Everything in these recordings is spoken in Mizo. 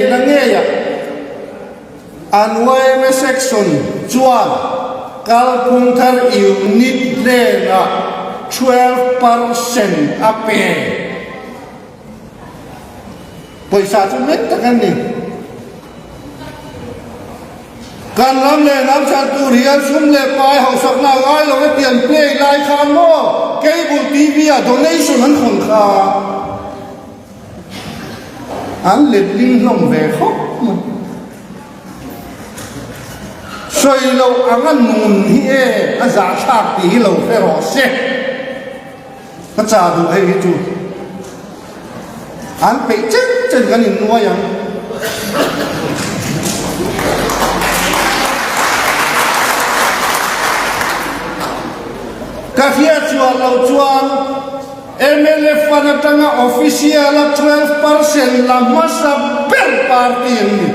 Na ngeiah an yma section chuan kalphung thar unit hnenah 12% a pe. Pawisa chu met tak a ni. Kan ram leh hnam chhan tur hian sum leh pai hausakna a ngai lo e tih an play lai khan maw cable TV ah donation an khawn kha. An letling hlawm ve khawp mai. Sawi loh anga nun hi e a zahthlak tih hi lo hre rawh se. Ka cha duh hei hi chu an peih chen chen kan innuai ang. Ka hriatchhuah loh chuan. Mnf fund atanga official a 12 percent la hmasa ber party an ni.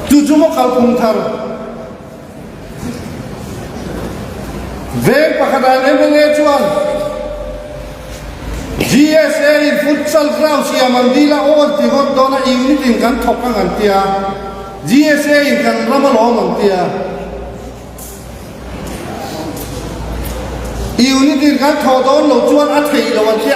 Chu chu maw kalphung thar? Veng pakhatah mla chuan GSA in futsal ground siam an dil a, aw an ti ngawt dawn a, unit in kan thawk ang an ti a, GSA in kan ram alawm an ti a, unit in kan thawh dawn lo chuan a theih lo an ti a.